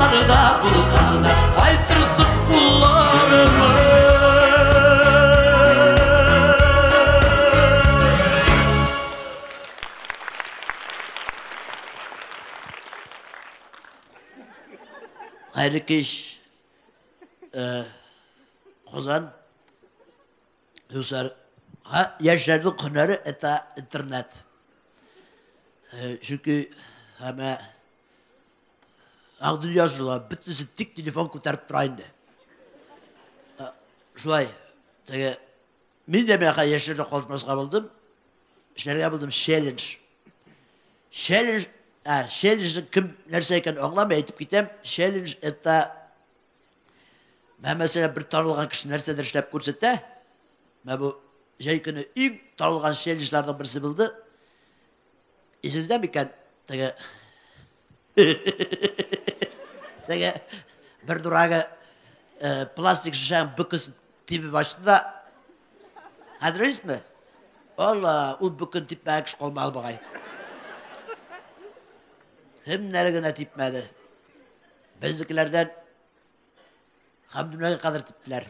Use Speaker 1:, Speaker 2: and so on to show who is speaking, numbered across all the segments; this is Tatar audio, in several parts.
Speaker 1: Ятларда булсам да, кайтырсың кулларыма.
Speaker 2: Хәерле кич, Казан. Дуслар, яшьләрнең һөнәре это интернет. Чөнки һәмә ак дөнья шулай, бөтенесе тик телефон күтәреп тора инде. Шулай, теге мин дә менә яшьләрдә калышмаска булдым. Эшләргә булдым челлендж. Челлендж, челлендж кем нәрсә икәнен аңламый, әйтеп китәм. Челлендж это мәсәлән, бер танылган кеше нәрсәдер эшләп күрсәтә. Менә бу җәй көне иң танылган челленджларның берсе булды. Исегездә микән? Теге теге бер дурагы пластик шешәнең бөкесен тибеп ачты да. Хәтерлисезме? Алла, ул бөкен типмәгән кеше калмады бугай. Кемнәр генә типмәде. Безнекеләрдән Хәмдүнәгә кадәр типтеләр.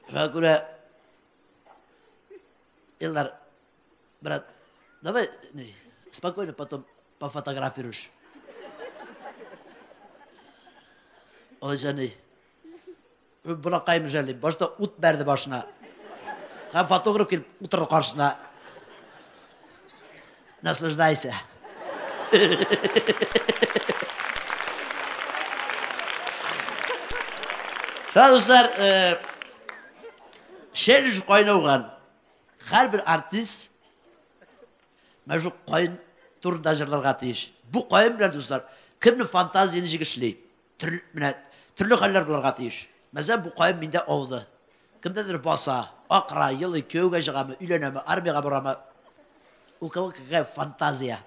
Speaker 2: Шуңа күрә, Илдар, брат, давай не, спокойно потом пофотографируешь. Алайса ни? Бунакаем жәллим. Башта ут бәрде башына. Һәм фотограф килеп утырды каршысына. Наслаждайся. Шулай, дуслар, челлендж кайнауган. Һәрбер артист менә шул каен турында җырларга тиеш. Бу каен белән, дуслар, кемнең фантазия ничек эшли? Төрле, менә төрле хәлләр булырга тиеш. Мәсәлән, бу каен миндә ауды. Кемдәдер баса, акыра, елый, кияүгә чыгамы, өйләнәме, армиягә барамы? У кого какая фантазия.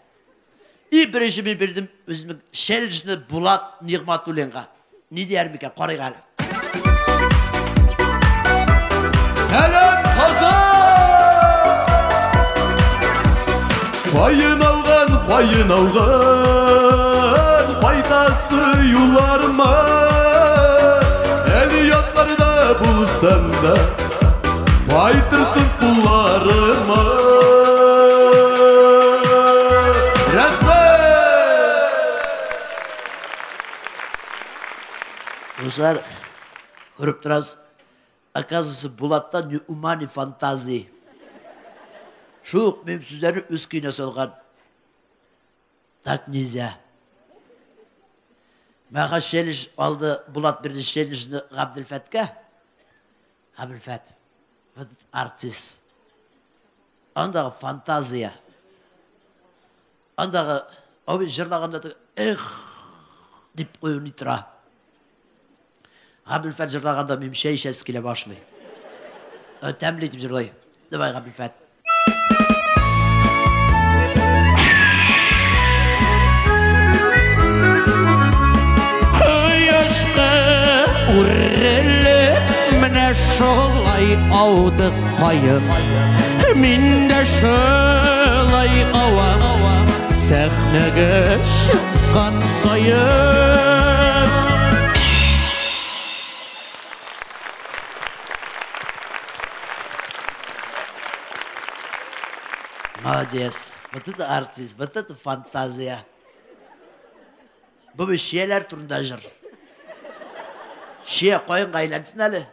Speaker 2: И беренче мин бирдем үземнең челленджны Булат Нигъматуллинга. Ни дияр микән? Карыйк әле.
Speaker 1: Сәлам, Казан! Каен ауган, каен ауган, кайтасы юлларыма. Әле ятларда булсам да, кайтырсың кулларыма. Рәхмәт!
Speaker 2: Дуслар, күреп торасыз, оказывается, Булатта ни ума, ни фантазии. Шул ук минем сүзләрне үз көенә салган. Так нельзя. Мәга челлендж алды, Булат бирде челленджны Габделфәткә. Габделфәт, вот этот артист. Андагы фантазия. Андагы, абый җырлаганда теге, эх, дип кую ни тора. Габделфәт җырлаганда минем чәй эчәсе килә башлый. Тәмле итеп җырлый. Давай, Габделфәт.
Speaker 1: Кояшка үрелеп, менә шулай ауды каен. Мин дә шулай авам, сәхнәгә чыккан саен.
Speaker 2: Молодец. Вот это артист, вот это фантазия. Бу бит чияләр турында җыр. Чия каенга әйләнсен әле.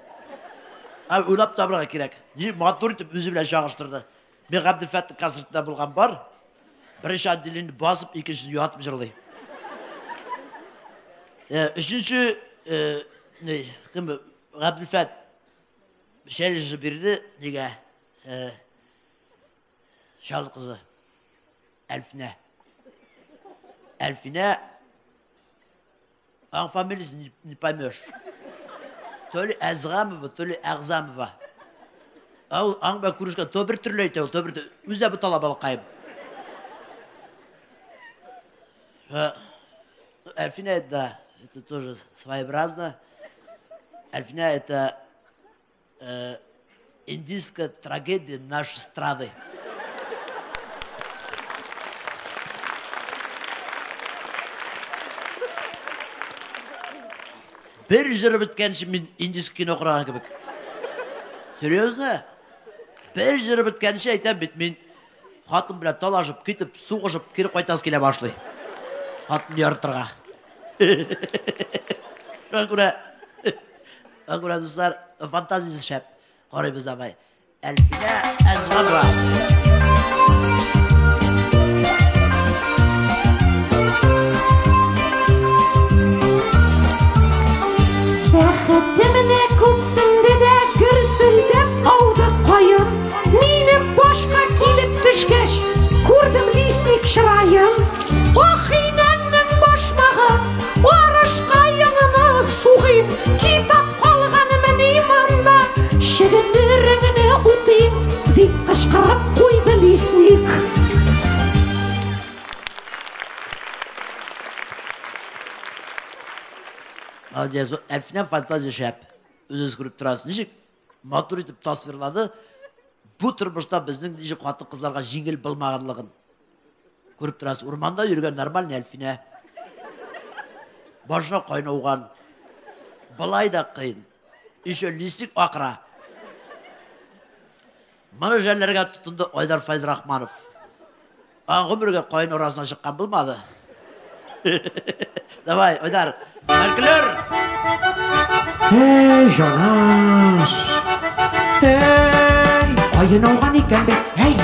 Speaker 2: Ә уйлап табырга кирәк. Ни матур итеп үзе белән чагыштырды. Мин Габделфәтнең концертында булган бар. Беренче отделение басып, икенчесен ятып җырлый. Өченче, ни, кем бу? Габделфәт челлендж бирде нигә? Чал кызы. Әлфинә. Әлфинә, аның фамилиясен не поймешь. То ли Әзгамова, то ли Әгъзамова. Ул аның белән күрешкән, то бер төрле әйтә ул, то бер төрле. Үзе дә бутала балакаем. Әлфинә, да, это тоже своеобразно. Әлфинә это индийская трагедия нашей страны. Бер җыры беткәнче мин индийский кино караган кебек. Серьезно? Бер җыры беткәнче әйтәм бит мин хатын белән талашып, китеп, сугышып кире кайтасы килә башлый. Хатын яртырга. Шуңа күрә, шуңа күрә, дуслар, фантазиясе шәп. Карыйбыз давай. Әлфинә Әзганова.
Speaker 3: Бәхетемне күпсенде дә гөрселдәп ауды каен. Минем башка килеп төшкәч, күрдем лесник чыраен. Ах, инәңнең башмагы, арышка яңына сугыйм. Китап калганымыни монда, чөгендереңне утыйм, дип кычкырып куйды лесник.
Speaker 2: Молодец. Әлфинә фантазия шәп. Үзегез күреп торасыз. Ничек матур итеп тасвирлады. Бу тормышта безнең ничек хатын-кызларга җиңел булмаганлыгын күреп торасыз. Урманда йөргән нормальный Әлфинә. Башына кайнауган. Былай да кыен. Еще лесник акыра. Моны жәлләргә тотынды Айдар Фәйзрахманов. Аның гомергә каен арасына чыккан булмады. Давай, Айдар, фольклор!
Speaker 1: Эй, җанаш! Эй, каен ауган икән бит. Эй,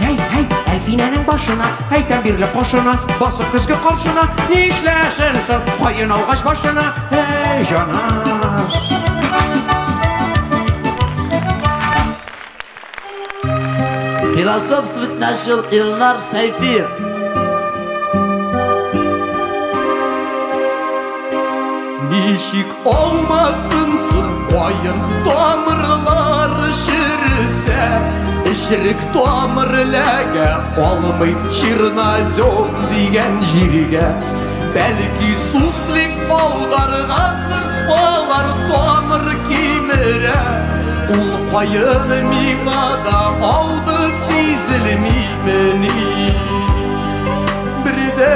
Speaker 1: эй, эй, Әлфинәнең башына, әйтәм бирле кашына, басып көзге каршына, нишләсен соң, каен аугач башына, эй, җанаш!
Speaker 2: Философствовать начал Илнар Сайфиев.
Speaker 4: Ничек алмасын соң каен тамырлары чересә, эчерек тамыр эләгә алмый чернозем дигән җиргә. Бәлки суслик аударгандыр, алар тамыр кимерә. Ул каен миңа да ауды сизелмимени. Бердә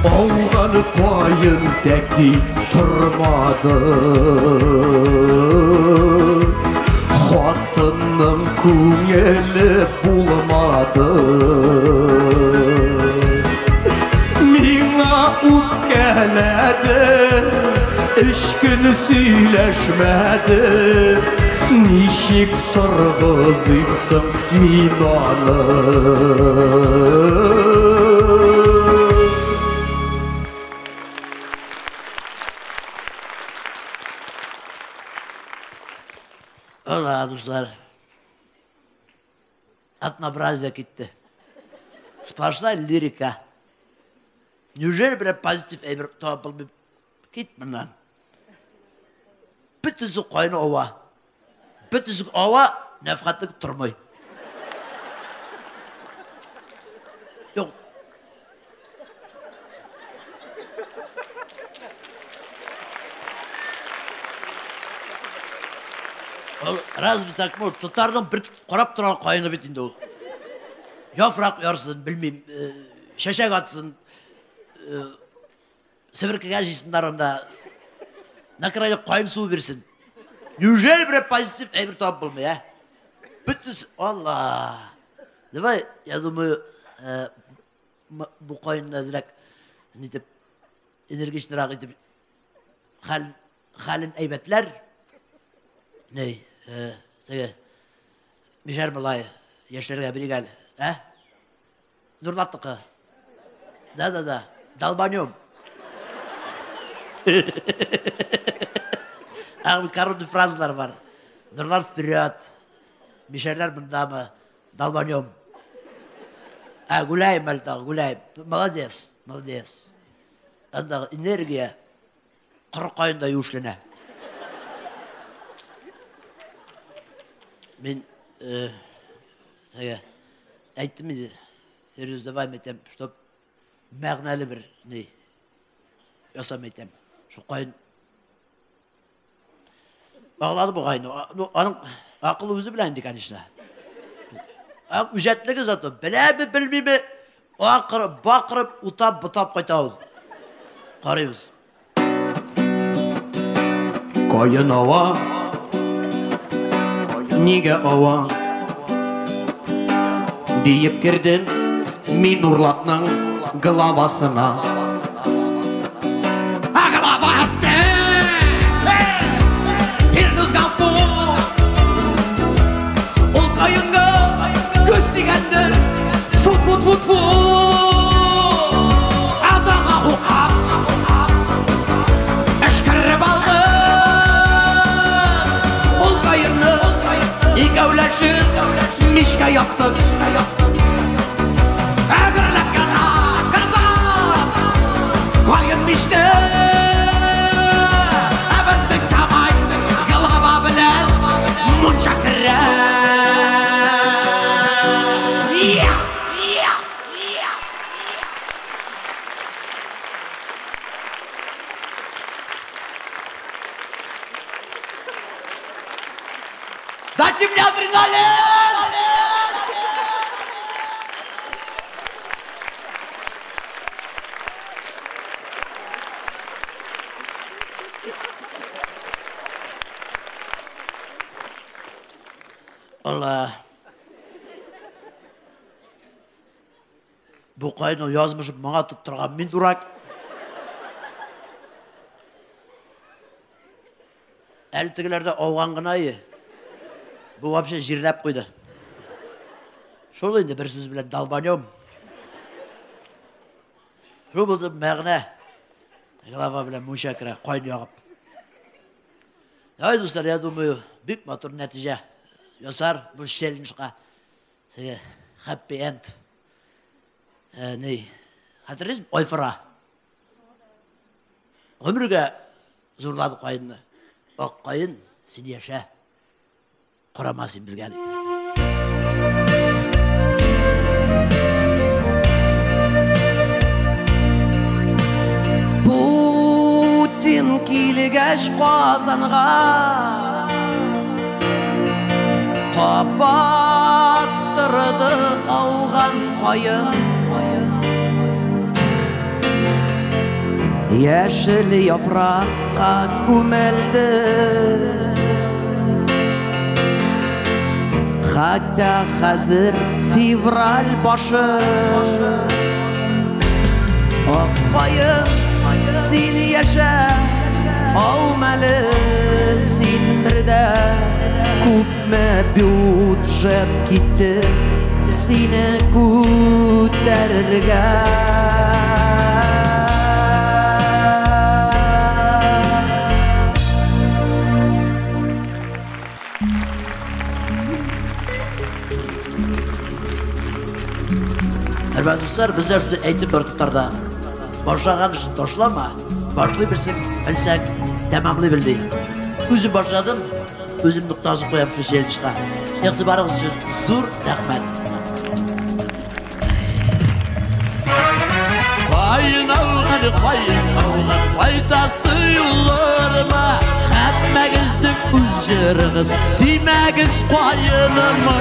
Speaker 4: Ауган каен тәки тормады. Хатынның күңеле булмады. Миңа үпкәләде, өч көн сөйләшмәде. Ничек торгызыйсың мин аны?
Speaker 2: Ола, дуслар. Однообразие китте. Сплошная лирика. Неужели бер позитив әйбер таба булмый? Кит моннан. Бөтенесе кайны ава. Бөтенесе ава, нәфкатьлек тормый. Юк. Ул разве так может? Татарның бер карап торган каены бит инде ул. Яфрак ярсын, белмим, чәчәк атсын, себеркегә җыйсыннар анда. На краю каен суы бирсен. Неужели бер позитив әйбер табып булмый, ә? Бөтенесе, Алла. Давай, я думаю, бу каенны әзрәк нитеп энергичнырак итеп хәлен әйбәтләр. Ней, теге Мишәр малай яшьләргә бирик әле, ә? Нурлатныкы. Да, да, да. Долбанем. Ягъни короткий фразалар бар. Нурлар вперед. Мишәрләр мондамы? Долбанем. Ә, гуляем әле тагы, гуляем. Молодец, молодец. Андагы энергия коры каенда юешләнә. Мин теге әйттем инде, Фирүз, давай әйтәм, чтоб мәгънәле бер ни ясам әйтәм. Шул каен баглады бу каен. Ну, аның акылы үзе белән инде, конечно. Үҗәтлеге зато беләме, белмиме, акырып, бакырып, утап, бутап кайта ул. Карыйбыз.
Speaker 1: Каен ава, нигә ава? Диеп кердем мин Нурлатның главасына. А главасы! Фирдүс Гафур! Ул каенга күз тигәндер. Фут, фут, фут, фут! Адага укап, эшкереп алды. Ул каенны икәүләшеп мичкә яктык. Әгерләп яна, казан! Каен мичтә! Ә безнең самай глава белән мунча керә. Yes! Yes! Yes!
Speaker 2: Дайте мне адреналин! Алла. Бу кайны язмышып моңа тоттырган мин дурак. Әле тегеләрдә ауган гына ие. Бу вообще җирләп куйды. Шул инде бер сүз белән долбанем. Шул булды мәгънә. Глава белән мунча керә, кайын ягып. Давай, дуслар, я думаю, бик матур нәтиҗә ясар бу челленджга. Теге happy end. Ни? Хәтерлисезме? Айфара. Гомергә зурлады каенны. Ак каен, син яшә. Карама син безгә дип.
Speaker 4: Путин килгәч Казанга, кабаттырды ауган каен. Яшел яфракка күмелде. Хотя хәзер февраль башы. Ак каен, син яшә, аумәле син бердә. Күпме бюджет китте сине күтәрергә.
Speaker 2: Хөрмәтле дуслар, бездә шундый әйтем бар татарда. Башлаган эшне ташлама, башлый белсәң, белсәң, тәмамлый бел ди. Үзем башладым, үзем ноктасын куям шул челленджга. Игътибарыгыз өчен зур рәхмәт. Каен ауган, каен ауган, кайтасы юлларыма, һәммәгезнең үз җырыгыз, тимәгез каеныма.